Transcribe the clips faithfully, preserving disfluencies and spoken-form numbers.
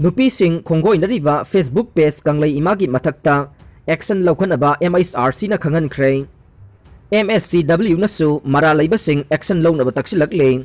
ꯅꯨꯄꯤꯁꯤꯡ ꯈꯣꯡꯒꯣꯏꯅꯔꯤꯕ Facebook page ꯀꯪꯂꯩ ꯏꯃꯥꯒꯤ ꯃꯊꯛꯇ action ꯂꯧꯈꯠꯅꯕ M H R Cꯅ ꯈꯪꯍꯟꯈ꯭ꯔꯦ꯫ M S C W ꯅꯁꯨ ꯃꯔꯥꯜ ꯂꯩꯕꯁꯤꯡ action ꯂꯧꯅꯕ ꯇꯛꯁꯤꯜꯂꯛꯂꯤ꯫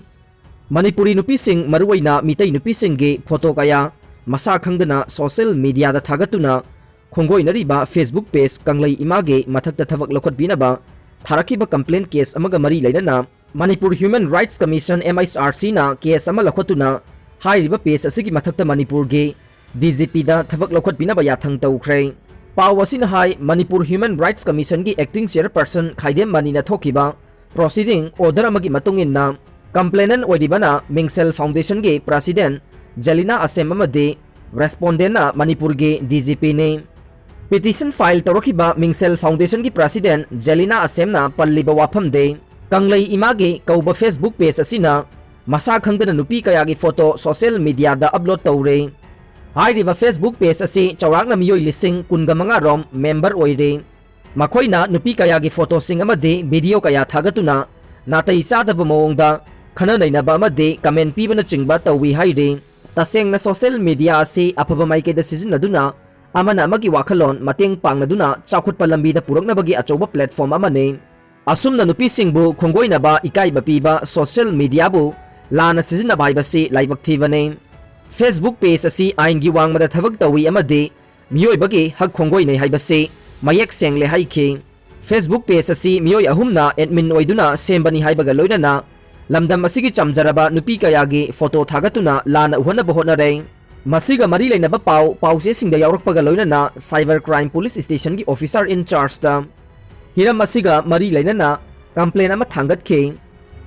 ꯃꯅꯤꯄꯨꯔꯤ ꯅꯨꯄꯤꯁꯤꯡ, ꯃꯔꯨꯑꯣꯏꯅ ꯃꯤꯇꯩ ꯅꯨꯄꯤꯁꯤꯡꯒꯤ photo ꯀꯌꯥ ꯃꯁꯥ ꯈꯪꯗꯅ social mediaꯗ ꯊꯥꯒꯠꯇꯨꯅ ꯈꯣꯡꯒꯣꯏꯅꯔꯤꯕ Facebook page ꯀꯪꯂꯩ ꯏꯃꯥꯒꯤ ꯃꯊꯛꯇ ꯊꯕꯛ ꯂꯧꯈꯠꯄꯤꯅꯕ ꯊꯥꯔꯛꯈꯤꯕ complaint case ꯑꯃꯒ ꯃꯔꯤ ꯂꯩꯅꯅ Manipur Human Rights Commission, M H R Cꯅ case ꯑꯃ ꯂꯧꯈꯠꯇꯨꯅ ꯍꯥꯏꯔꯤꯕ page ꯑꯁꯤꯒꯤ ꯃꯊꯛꯇ ꯃꯅꯤꯄꯨꯔꯒꯤ D G Pꯗ ꯊꯕꯛ ꯂꯧꯈꯠꯄꯤꯅꯕ ꯌꯥꯊꯪ ꯇꯧꯈ꯭ꯔꯦ꯫ ꯄꯥꯎ ꯑꯁꯤꯅ ꯍꯥꯏ, Manipur Human Rights Commissionꯒꯤ acting chairperson ꯈꯥꯏꯗꯦꯝ ꯃꯅꯤꯅ ꯊꯣꯛꯈꯤꯕ proceeding order ꯑꯃꯒꯤ ꯃꯇꯨꯡ ꯏꯟꯅ, complainant ꯑꯣꯏꯔꯤꯕꯅ ꯃꯤꯡꯁꯦꯜ Foundationꯒꯤ president ꯖꯦꯂꯤꯅꯥ ꯑꯁꯦꯝ ꯑꯃꯗꯤ respondentꯅ ꯃꯅꯤꯄꯨꯔꯒꯤ D G Pꯅꯤ꯫ Petition file ꯇꯧꯔꯛꯈꯤꯕ ꯃꯤꯡꯁꯦꯜ Foundationꯒꯤ president ꯖꯦꯂꯤꯅꯥ ꯑꯁꯦꯝꯅ ꯄꯜꯂꯤꯕ ꯋꯥꯐꯝꯗꯤ, ꯀꯪꯂꯩ ꯏꯃꯥꯒꯤ ꯀꯧꯕ Facebook page ꯑꯁꯤꯅ ꯃꯁꯥ ꯈꯪꯗꯅ ꯅꯨꯄꯤ ꯀꯌꯥꯒꯤ photo social mediaꯗ upload ꯇꯧꯔꯦ꯫ ꯍꯥꯏꯔꯤꯕ Facebook page ꯑꯁꯤ ꯆꯥꯎꯔꯥꯛꯅ ꯃꯤꯑꯣꯏ ꯂꯤꯁꯤꯡ ꯀꯨꯟꯒ ꯃꯉꯥ ꯔꯣꯝ member ꯑꯣꯏꯔꯦ꯫ ꯃꯈꯣꯏꯅ ꯅꯨꯄꯤ ꯀꯌꯥꯒꯤ photoꯁꯤꯡ ꯑꯃꯗꯤ video ꯀꯌꯥ ꯊꯥꯒꯠꯇꯨꯅ ꯅꯥꯇꯩ ꯆꯥꯗꯕ ꯃꯑꯣꯡꯗ ꯈꯟꯅ ꯅꯩꯅꯕ ꯑꯃꯗꯤ comment ꯄꯤꯕꯅꯆꯤꯡꯕ ꯇꯧꯏ ꯍꯥꯏꯔꯤ꯫ ꯇꯁꯦꯡꯅ social media ꯑꯁꯤ ꯑꯐꯕ ꯃꯥꯏꯀꯩꯗ ꯁꯤꯖꯤꯟꯅꯗꯨꯅ ꯑꯃꯅ ꯑꯃꯒꯤ ꯋꯥꯈꯜꯂꯣꯟ ꯃꯇꯦꯡ ꯄꯥꯡꯅꯗꯨꯅ ꯆꯥꯎꯈꯠꯄ ꯂꯝꯕꯤꯗ ꯄꯨꯔꯛꯅꯕꯒꯤ ꯑꯆꯧꯕ platform ꯑꯃꯅꯤ꯫ ꯑꯁꯨꯝꯅ ꯅꯨꯄꯤꯁꯤꯡꯕꯨ ꯈꯣꯡꯒꯣꯏꯅꯕ, ꯏꯀꯥꯏꯕ ꯄꯤꯕ social mediaꯕꯨ ꯂꯥꯟꯅ ꯁꯤꯖꯤꯟꯅꯕ ꯍꯥꯏꯕꯁꯤ ꯂꯥꯏꯕꯛ ꯊꯤꯕꯅꯤ꯫ Facebook page ꯑꯁꯤ ꯑꯥꯏꯟꯒꯤ ꯋꯥꯡꯃꯗ ꯊꯕꯛ ꯇꯧꯏ ꯑꯃꯗꯤ ꯃꯤꯑꯣꯏꯕꯒꯤ ꯍꯛ ꯈꯣꯡꯒꯣꯏꯅꯩ ꯍꯥꯏꯕꯁꯤ ꯃꯌꯦꯛ ꯁꯦꯡꯂꯦ ꯍꯥꯏꯈꯤ꯫ Facebook page ꯑꯁꯤ ꯃꯤꯑꯣꯏ ꯑꯍꯨꯝꯅ admin ꯑꯣꯏꯗꯨꯅ ꯁꯦꯝꯕꯅꯤ ꯍꯥꯏꯕꯒ ꯂꯣꯏꯅꯅ ꯂꯝꯗꯝ ꯑꯁꯤꯒꯤ ꯆꯝꯖꯔꯕ ꯅꯨꯄꯤ ꯀꯌꯥꯒꯤ photo ꯊꯥꯒꯠꯇꯨꯅ ꯂꯥꯟꯅ ꯎꯍꯟꯅꯕ ꯍꯣꯠꯅꯔꯦ꯫ ꯃꯁꯤꯒ ꯃꯔꯤ ꯂꯩꯅꯕ ꯄꯥꯎ ꯄꯥꯎꯆꯦꯁꯤꯡꯗ ꯌꯥꯎꯔꯛꯄꯒ ꯂꯣꯏꯅꯅ Cyber Crime Police Stationꯒꯤ officer in chargeꯇ ꯍꯤꯔꯝ ꯑꯁꯤꯒ ꯃꯔꯤ ꯂꯩꯅꯅ complaint ꯑꯃ ꯊꯥꯡꯒꯠꯈꯤ꯫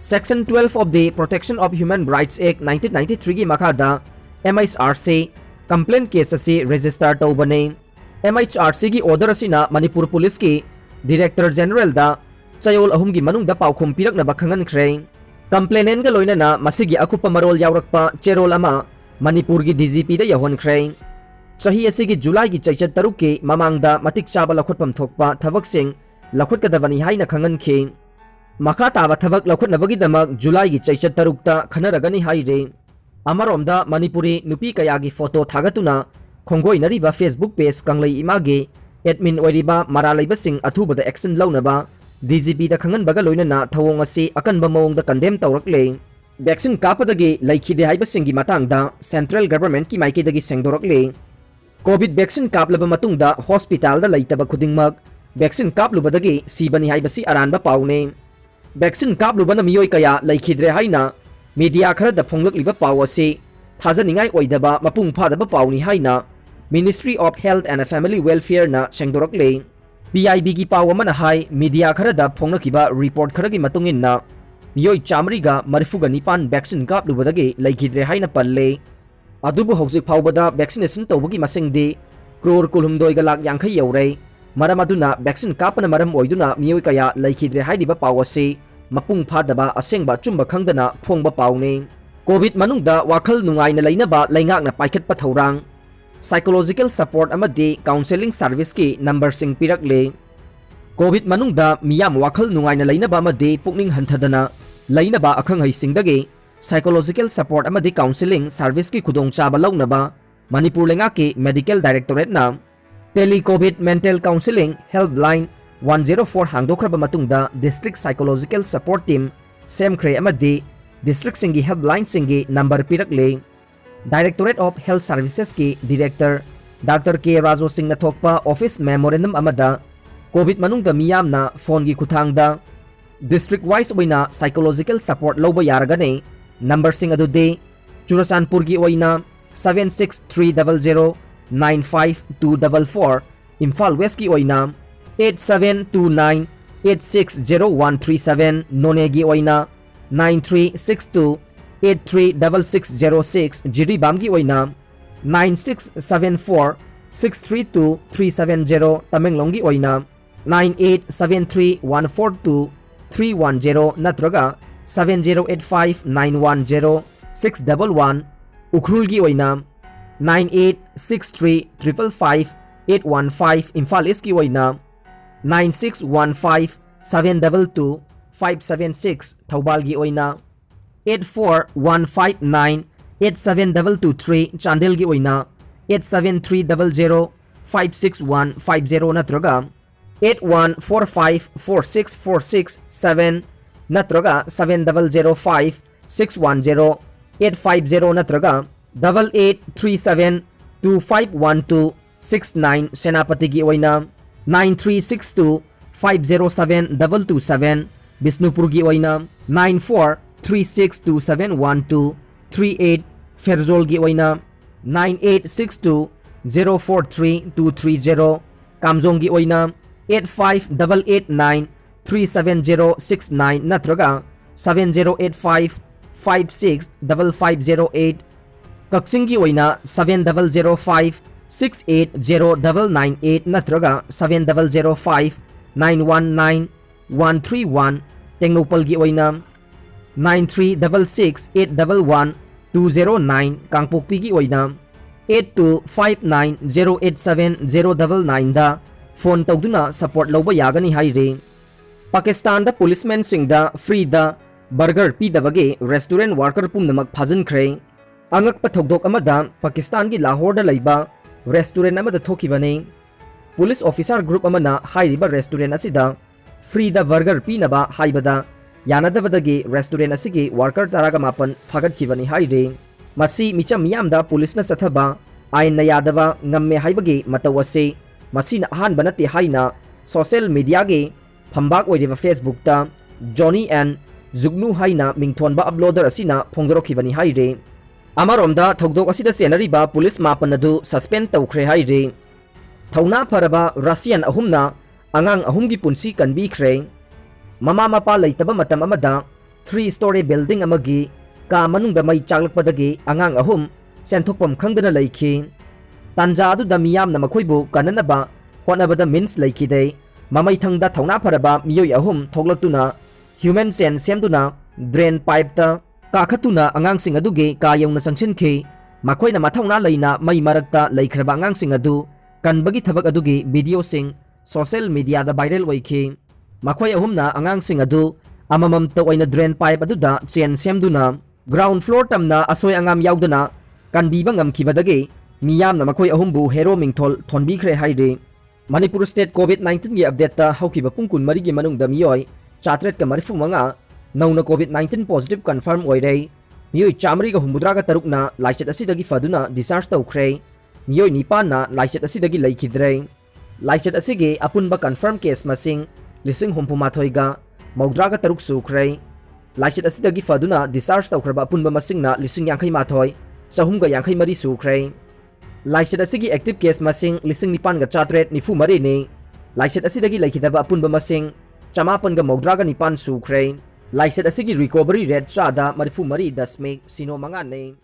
Section twelve of the Protection of Human Rights Act nineteen ninety-threeꯒꯤ ꯃꯈꯥꯗ M H R C complaint case ꯑꯁꯤ register ꯇꯧꯕꯅꯤ꯫ M H R Cꯒꯤ order ꯑꯁꯤꯅ ꯃꯅꯤꯄꯨꯔ ꯄꯨꯂꯤꯁꯀꯤ Director Generalꯗ ꯆꯌꯣꯜ ꯑꯍꯨꯝꯒꯤ ꯃꯅꯨꯡꯗ ꯄꯥꯎꯈꯨꯝ ꯄꯤꯔꯛꯅꯕ ꯈꯪꯍꯟꯈ꯭ꯔꯦ꯫ Complainantꯒ ꯂꯣꯏꯅꯅ ꯃꯁꯤꯒꯤ ꯑꯀꯨꯞꯄ ꯃꯔꯣꯜ ꯌꯥꯎꯔꯛꯄ ꯆꯦꯔꯣꯜ ꯑꯃ ꯃꯅꯤꯄꯨꯔꯒꯤ D G Pꯗ ꯌꯧꯍꯟꯈ꯭ꯔꯦ꯫ ꯆꯍꯤ ꯑꯁꯤꯒꯤ Julyꯒꯤ ꯆꯩꯆꯠ ꯇꯔꯨꯛꯀꯤ ꯃꯃꯥꯡꯗ ꯃꯇꯤꯛ ꯆꯥꯕ ꯂꯧꯈꯠꯐꯝ ꯊꯣꯛꯄ ꯊꯕꯛꯁꯤꯡ ꯂꯧꯈꯠꯀꯗꯕꯅꯤ ꯍꯥꯏꯅ ꯈꯪꯍꯟꯈꯤ꯫ ꯃꯈꯥ ꯇꯥꯕ ꯊꯕꯛ ꯂꯧꯈꯠꯅꯕꯒꯤꯗꯃꯛ Julyꯒꯤ ꯆꯩꯆꯠ ꯇꯔꯨꯛꯇ ꯈꯟꯅꯔꯒꯅꯤ ꯍꯥꯏꯔꯤ꯫ ꯑꯃꯔꯣꯝꯗ ꯃꯅꯤꯄꯨꯔꯤ ꯅꯨꯄꯤ ꯀꯌꯥꯒꯤ ꯐꯣꯇꯣ ꯊꯥꯒꯠꯇꯨꯅ ꯈꯣꯡꯒꯣꯏꯅꯔꯤꯕ Facebook page ꯀꯪꯂꯩ ꯏꯃꯥꯒꯤ admin ꯑꯣꯏꯔꯤꯕ ꯃꯔꯥꯜ ꯂꯩꯕꯁꯤꯡ ꯑꯊꯨꯕꯗ action ꯂꯧꯅꯕ D G P ꯗ ꯈꯪꯍꯟꯕꯒ ꯂꯣꯏꯅꯅ ꯊꯧꯑꯣꯡ ꯑꯁꯤ ꯑꯀꯟꯕ ꯃꯑꯣꯡꯗ condemn ꯇꯧꯔꯛꯂꯦ꯫ Vaccine ꯀꯥꯞꯄꯗꯒꯤ ꯂꯩꯈꯤꯗꯦ ꯍꯥꯏꯕꯁꯤꯡꯒꯤ ꯃꯇꯥꯡꯗ central government ꯀꯤ ꯃꯥꯏꯀꯩꯗꯒꯤ ꯁꯦꯡꯗꯣꯔꯛꯂꯦ꯫ Covid vaccine ꯀꯥꯞꯂꯕ ꯃꯇꯨꯡꯗ hospital ꯗ ꯂꯩꯇꯕ ꯈꯨꯗꯤꯡꯃꯛ vaccine ꯀꯥꯞꯂꯨꯕꯗꯒꯤ ꯁꯤꯕꯅꯤ ꯍꯥꯏꯕꯁꯤ ꯑꯔꯥꯟꯕ ꯄꯥꯎꯅꯤ꯫ Vaccine ꯀꯥꯞꯂꯨꯕꯅ ꯃꯤꯑꯣꯏ ꯀꯌꯥ ꯂꯩꯈꯤꯗ꯭ꯔꯦ ꯍꯥꯏꯅ media ꯈꯔꯗ ꯐꯣꯡꯂꯛꯂꯤꯕ ꯄꯥꯎ ꯑꯁꯤ ꯊꯥꯖꯅꯤꯡꯉꯥꯏ ꯑꯣꯏꯗꯕ ꯃꯄꯨꯡ ꯐꯥꯗꯕ ꯄꯥꯎꯅꯤ ꯍꯥꯏꯅ Ministry of Health and Family Welfare ꯅ ꯁꯦꯡꯗꯣꯔꯛꯂꯦ꯫ P I B ꯒꯤ ꯄꯥꯎ ꯑꯃꯅ ꯍꯥꯏ, media ꯈꯔꯗ ꯐꯣꯡꯂꯛꯈꯤꯕ report ꯈꯔꯒꯤ ꯃꯇꯨꯡ ꯏꯟꯅ ꯃꯤꯑꯣꯏ ꯆꯥꯃꯔꯤꯒ ꯃꯔꯤꯐꯨꯒ ꯅꯤꯄꯥꯟ vaccine ꯀꯥꯞꯂꯨꯕꯗꯒꯤ ꯂꯩꯈꯤꯗ꯭ꯔꯦ ꯍꯥꯏꯅ ꯄꯜꯂꯦ꯫ ꯑꯗꯨꯕꯨ ꯍꯧꯖꯤꯛ ꯐꯥꯎꯕꯗ vaccination ꯇꯧꯕꯒꯤ ꯃꯁꯤꯡꯗꯤ crore ꯀꯨꯟꯍꯨꯝꯗꯣꯏꯒ ꯂꯥꯈ ꯌꯥꯡꯈꯩ ꯌꯧꯔꯦ꯫ ꯃꯔꯝ ꯑꯗꯨꯅ vaccine ꯀꯥꯞꯄꯅ ꯃꯔꯝ ꯑꯣꯏꯗꯨꯅ ꯃꯤꯑꯣꯏ ꯀꯌꯥ ꯂꯩꯈꯤꯗ꯭ꯔꯦ ꯍꯥꯏꯔꯤꯕ ꯄꯥꯎ ꯑꯁꯤ ꯃꯄꯨꯡ ꯐꯥꯗꯕ, ꯑꯁꯦꯡꯕ ꯑꯆꯨꯝꯕ ꯈꯪꯗꯅ ꯐꯣꯡꯕ ꯄꯥꯎꯅꯤ꯫ Covid ꯃꯅꯨꯡꯗ ꯋꯥꯈꯜ ꯅꯨꯡꯉꯥꯏꯅ ꯂꯩꯅꯕ ꯂꯩꯉꯥꯛꯅ ꯄꯥꯏꯈꯠꯄ ꯊꯧꯔꯥꯡ꯫ Psychological support ꯑꯃꯗꯤ counselling service ꯀꯤ number ꯁꯤꯡ ꯄꯤꯔꯛꯂꯦ꯫ Covid ꯃꯅꯨꯡꯗ ꯃꯤꯌꯥꯝ ꯋꯥꯈꯜ ꯅꯨꯡꯉꯥꯏꯅ ꯂꯩꯅꯕ ꯑꯃꯗꯤ ꯄꯨꯛꯅꯤꯡ ꯍꯟꯊꯗꯅ ꯂꯩꯅꯕ ꯑꯈꯪꯍꯩꯁꯤꯡꯗꯒꯤ psychological support ꯑꯃꯗꯤ counselling service ꯀꯤ ꯈꯨꯗꯣꯡꯆꯥꯕ ꯂꯧꯅꯕ ꯃꯅꯤꯄꯨꯔ ꯂꯩꯉꯥꯛꯀꯤ Medical Directorate ꯅ Tele Covid Mental Counselling Helpline one zero four ꯍꯥꯡꯗꯣꯛꯈ꯭ꯔꯕ ꯃꯇꯨꯡꯗ district psychological support team ꯁꯦꯝꯈ꯭ꯔꯦ ꯑꯃꯗꯤ district ꯁꯤꯡꯒꯤ helpline ꯁꯤꯡꯒꯤ number ꯄꯤꯔꯛꯂꯦ꯫ Directorate of Health Services ꯀꯤ Director Doctor K ꯔꯥꯖꯣ ꯁꯤꯡꯅ ꯊꯣꯛꯄ office memorandum ꯑꯃꯗ Covid ꯃꯅꯨꯡꯗ ꯃꯤꯌꯥꯝꯅ phone ꯒꯤ ꯈꯨꯠꯊꯥꯡꯗ district wise ꯑꯣꯏꯅ psychological support ꯂꯧꯕ ꯌꯥꯔꯒꯅꯤ꯫ Number ꯁꯤꯡ ꯑꯗꯨꯗꯤ ꯆꯨꯔꯆꯥꯟꯄꯨꯔꯒꯤ ꯑꯣꯏꯅ seven six three double zero nine five two double four, Imphal West ꯀꯤ ꯑꯣꯏꯅ eight seven two nine eight six zero one three seven, ꯅꯣꯅꯦꯒꯤ ꯑꯣꯏꯅ nine three six two eight three double six zero six, ꯖꯤꯔꯤꯕꯥꯝꯒꯤ ꯑꯣꯏꯅ nine six seven four six three two three seven zero, ꯇꯃꯦꯡꯂꯣꯡꯒꯤ ꯑꯣꯏꯅ nine eight seven three one four two three one zero ꯅꯠꯇ꯭ꯔꯒ seven zero eight five nine one zero six double one, ꯎꯈ꯭ꯔꯨꯜꯒꯤ ꯑꯣꯏꯅ nine eight six three triple five eight one five, Imphal East ꯀꯤ ꯑꯣꯏꯅ nine six one five seven double two five seven six, ꯊꯧꯕꯥꯜꯒꯤ ꯑꯣꯏꯅ eight four one five nine eight seven double two three, ꯆꯥꯟꯗꯦꯜꯒꯤ ꯑꯣꯏꯅ eight seven three double zero five six one five zero ꯅꯠꯇ꯭ꯔꯒ eight one four five four six four six seven ꯅꯠꯇ꯭ꯔꯒ seven double zero five six one zero eight five zero ꯅꯠꯇ꯭ꯔꯒ double eight three seven two five one two six nine, ꯁꯦꯅꯥꯄꯇꯤꯒꯤ ꯑꯣꯏꯅ nine three six two five zero seven double two seven, ꯕꯤꯁꯅꯨꯄꯨꯔꯒꯤ ꯑꯣꯏꯅ nine four three six two seven one two three eight, ꯐꯦꯔꯖꯣꯜꯒꯤ ꯑꯣꯏꯅ nine eight six two zero four three two three zero, ꯀꯥꯝꯖꯣꯡꯒꯤ ꯑꯣꯏꯅ eight five double eight nine three seven zero six nine ꯅꯠꯇ꯭ꯔꯒ seven zero eight five five six double five zero eight, ꯀꯛꯆꯤꯡꯒꯤ ꯑꯣꯏꯅ seven double zero five six eight zero double nine eight ꯅꯠꯇ꯭ꯔꯒ seven double zero five nine one nine one three one, ꯇꯦꯡꯅꯧꯄꯜꯒꯤ ꯑꯣꯏꯅ nine three double six eight double one two zero nine, ꯀꯥꯡꯄꯣꯛꯄꯤꯒꯤ ꯑꯣꯏꯅ eight two five nine zero eight seven zero double nineꯗ phone ꯇꯧꯗꯨꯅ support ꯂꯧꯕ ꯌꯥꯒꯅꯤ ꯍꯥꯏꯔꯤ꯫ ꯄꯥꯀꯤꯁꯇꯥꯟꯗ ꯄꯨꯂꯤꯁꯃꯦꯟꯁꯤꯡꯗ ꯐ꯭ꯔꯤꯗ burger ꯄꯤꯗꯕꯒꯤ restaurant worker ꯄꯨꯝꯅꯃꯛ ꯐꯥꯖꯤꯟꯈ꯭ꯔꯦ꯫ ꯑꯉꯛꯄ ꯊꯧꯗꯣꯛ ꯑꯃꯗ ꯄꯥꯀꯤꯁꯇꯥꯟꯒꯤ ꯂꯥꯍꯣꯔꯗ ꯂꯩꯕ ꯔꯦꯁꯇꯨꯔꯦꯟ ꯑꯃꯗ ꯊꯣꯛꯈꯤꯕꯅꯤ꯫ ꯄꯨꯂꯤꯁ ꯑꯣꯐꯤꯁꯥꯔ ꯒ꯭ꯔꯨꯞ ꯑꯃꯅ ꯍꯥꯏꯔꯤꯕ ꯔꯦꯁꯇꯨꯔꯦꯟ ꯑꯁꯤꯗ ꯐ꯭ꯔꯤꯗ ꯕꯔꯒꯔ ꯄꯤꯅꯕ ꯍꯥꯏꯕꯗ ꯌꯥꯅꯗꯕꯗꯒꯤ ꯔꯦꯁꯇꯨꯔꯦꯟ ꯑꯁꯤꯒꯤ ꯋꯥꯔꯀꯔ ꯇꯔꯥꯒ ꯃꯥꯄꯟ ꯐꯥꯒꯠꯈꯤꯕꯅꯤ ꯍꯥꯏꯔꯤ꯫ ꯃꯁꯤ ꯃꯤꯆꯝ ꯃꯤꯌꯥꯝꯗ ꯄꯨꯂꯤꯁꯅ ꯆꯠꯊꯕ ꯑꯥꯏꯟꯅ ꯌꯥꯗꯕ ꯉꯝꯃꯦ ꯍꯥꯏꯕꯒꯤ ꯃꯇꯧ ꯑꯁꯤ ꯃꯁꯤꯅ ꯑꯍꯥꯟꯕ ꯅꯠꯇꯦ ꯍꯥꯏꯅ ꯁꯣꯁꯦꯜ ꯃꯤꯗꯤꯌꯥꯒꯤ ꯐꯝꯕꯥꯛ ꯑꯣꯏꯔꯤꯕ ꯐꯦꯁꯕꯨꯛꯇ ꯖꯣꯅꯤ ꯑꯦꯟ ꯖꯨꯒꯅꯨ ꯍꯥꯏꯅ ꯃꯤꯡꯊꯣꯟꯕ ꯑꯞꯂꯣꯗꯔ ꯑꯁꯤꯅ ꯐꯣꯡꯗꯣꯔꯛꯈꯤꯕꯅꯤ ꯍꯥꯏꯔꯤ꯫ ꯑꯃꯔꯣꯝꯗ ꯊꯧꯗꯣꯛ ꯑꯁꯤꯗ ꯆꯦꯟꯅꯔꯤꯕ ꯄꯨꯂꯤꯁ ꯃꯥꯄꯟ ꯑꯗꯨ ꯁꯁꯄꯦꯟ ꯇꯧꯈ꯭ꯔꯦ ꯍꯥꯏꯔꯤ꯫ ꯊꯧꯅꯥ ꯐꯔꯕ ꯔꯁꯤꯌꯥꯟ ꯑꯍꯨꯝꯅ ꯑꯉꯥꯡ ꯑꯍꯨꯝꯒꯤ ꯄꯨꯟꯁꯤ ꯀꯟꯕꯤꯈ꯭ꯔꯦ꯫ ꯃꯃꯥ ꯃꯄꯥ ꯂꯩꯇꯕ ꯃꯇꯝ ꯑꯃꯗ three story building ꯑꯃꯒꯤ ꯀꯥ ꯃꯅꯨꯡꯗ ꯃꯩ ꯆꯥꯛꯂꯛꯄꯗꯒꯤ ꯑꯉꯥꯡ ꯑꯍꯨꯝ ꯆꯦꯟꯊꯣꯛꯐꯝ ꯈꯪꯗꯅ ꯂꯩꯈꯤ꯫ ꯇꯥꯟꯖꯥ ꯑꯗꯨꯗ ꯃꯤꯌꯥꯝꯅ ꯃꯈꯣꯏꯕꯨ ꯀꯟꯅꯅꯕ ꯍꯣꯠꯅꯕꯗ ꯃꯤꯟꯁ ꯂꯩꯈꯤꯗꯦ꯫ ꯃꯃꯩꯊꯪꯗ ꯊꯧꯅꯥ ꯐꯔꯕ ꯃꯤꯑꯣꯏ ꯑꯍꯨꯝ ꯊꯣꯛꯂꯛꯇꯨꯅ ꯍ꯭ꯌꯨꯃꯦꯟ ꯆꯦꯟ ꯁꯦꯝꯗꯨꯅ ꯗ꯭ꯔꯦꯟ ꯄꯥꯏꯞꯇ ꯀꯥꯈꯠꯇꯨꯅ ꯑꯉꯥꯡꯁꯤꯡ ꯑꯗꯨꯒꯤ ꯀꯥ ꯌꯧꯅ ꯆꯪꯁꯤꯟꯈꯤ꯫ ꯃꯈꯣꯏꯅ ꯃꯊꯧꯅꯥ ꯂꯩꯅ ꯃꯩ ꯃꯔꯛꯇ ꯂꯩꯈ꯭ꯔꯕ ꯑꯉꯥꯡꯁꯤꯡ ꯑꯗꯨ ꯀꯟꯕꯒꯤ ꯊꯕꯛ ꯑꯗꯨꯒꯤ ꯚꯤꯗꯤꯑꯣꯁꯤꯡ ꯁꯣꯁꯦꯜ ꯃꯤꯗꯤꯌꯥꯗ ꯚꯥꯏꯔꯦꯜ ꯑꯣꯏꯈꯤ꯫ ꯃꯈꯣꯏ ꯑꯍꯨꯝꯅ ꯑꯉꯥꯡꯁꯤꯡ ꯑꯗꯨ ꯑꯃꯃꯝꯇ ꯑꯣꯏꯅ ꯗ꯭ꯔꯦꯟ ꯄꯥꯏꯞ ꯑꯗꯨꯗ ꯆꯦꯟ ꯁꯦꯝꯗꯨꯅ Ground floor ꯇꯝꯅ ꯑꯁꯣꯏ ꯑꯉꯥꯝ ꯌꯥꯎꯗꯅ ꯀꯟꯕꯤꯕ ꯉꯝꯈꯤꯕꯗꯒꯤ ꯃꯤꯌꯥꯝꯅ ꯃꯈꯣꯏ ꯑꯍꯨꯝꯕꯨ ꯍꯦꯔꯣ ꯃꯤꯡꯊꯣꯜ ꯊꯣꯟꯕꯤꯈ꯭ꯔꯦ ꯍꯥꯏꯔꯤ꯫ ꯃꯅꯤꯄꯨꯔ state COVID nineteen ꯒꯤ update ꯇ ꯍꯧꯈꯤꯕ ꯄꯨꯡ ꯀꯨꯟꯃꯔꯤꯒꯤ ꯃꯅꯨꯡꯗ ꯃꯤꯑꯣꯏ ꯆꯥꯇ꯭ꯔꯦꯠꯀ ꯃꯔꯤꯐꯨ ꯃꯉꯥ ꯅꯧꯅ COVID nineteen positive confirm ꯑꯣꯏꯔꯦ꯫ ꯃꯤꯑꯣꯏ ꯆꯥꯃꯔꯤꯒ ꯍꯨꯝꯐꯨꯇꯔꯥꯒ ꯇꯔꯨꯛꯅ ꯂꯥꯏꯆꯠ ꯑꯁꯤꯗꯒꯤ ꯐꯗꯨꯅ discharge ꯇꯧꯈ꯭ꯔꯦ꯫ ꯃꯤꯑꯣꯏ ꯅꯤꯄꯥꯟꯅ ꯂꯥꯏꯆꯠ ꯑꯁꯤꯗꯒꯤ ꯂꯩꯈꯤꯗ꯭ꯔꯦ꯫ ꯂꯥꯏꯆꯠ ꯑꯁꯤꯒꯤ ꯑꯄꯨꯟꯕ confirm case ꯃꯁꯤꯡ ꯂꯤꯁꯤꯡ ꯍꯨꯝꯐꯨ ꯃꯥꯊꯣꯏꯒ ꯃꯧꯗ꯭ꯔꯥꯒ ꯇꯔꯨꯛ ꯁꯨꯈ꯭ꯔꯦ꯫ ꯂꯥꯏꯆꯠ ꯑꯁꯤꯗꯒꯤ ꯐꯗꯨꯅ discharge ꯇꯧꯈ꯭ꯔꯕ ꯑꯄꯨꯟꯕ ꯃꯁꯤꯡꯅ ꯂꯤꯁꯤꯡ ꯌꯥꯡꯈꯩ ꯃꯥꯊꯣꯏ ꯆꯍꯨꯝꯒ ꯌꯥꯡꯈꯩ ꯃꯔꯤ ꯁꯨꯈ꯭ꯔꯦ꯫ ꯂꯥꯏꯆꯠ ꯑꯁꯤꯒꯤ active case ꯃꯁꯤꯡ ꯂꯤꯁꯤꯡ ꯅꯤꯄꯥꯟꯒ ꯆꯥꯇ꯭ꯔꯦꯠ ꯅꯤꯐꯨ ꯃꯔꯤꯅꯤ꯫ ꯂꯥꯏꯆꯠ ꯑꯁꯤꯗꯒꯤ ꯂꯩꯈꯤꯗꯕ ꯑꯄꯨꯟꯕ ꯃꯁꯤꯡ ꯆꯃꯥꯄꯟꯒ ꯃꯧꯗ꯭ꯔꯥꯒ ꯅꯤꯄꯥꯟ ꯁꯨꯈ꯭ꯔꯦ꯫ ꯂꯥꯏꯆꯠ ꯑꯁꯤꯒꯤ recovery rate ꯆꯥꯗ ꯃꯔꯤꯐꯨ ꯃꯔꯤ ꯗꯁꯃꯤꯛ ꯁꯤꯅꯣ ꯃꯉꯥꯅꯤ꯫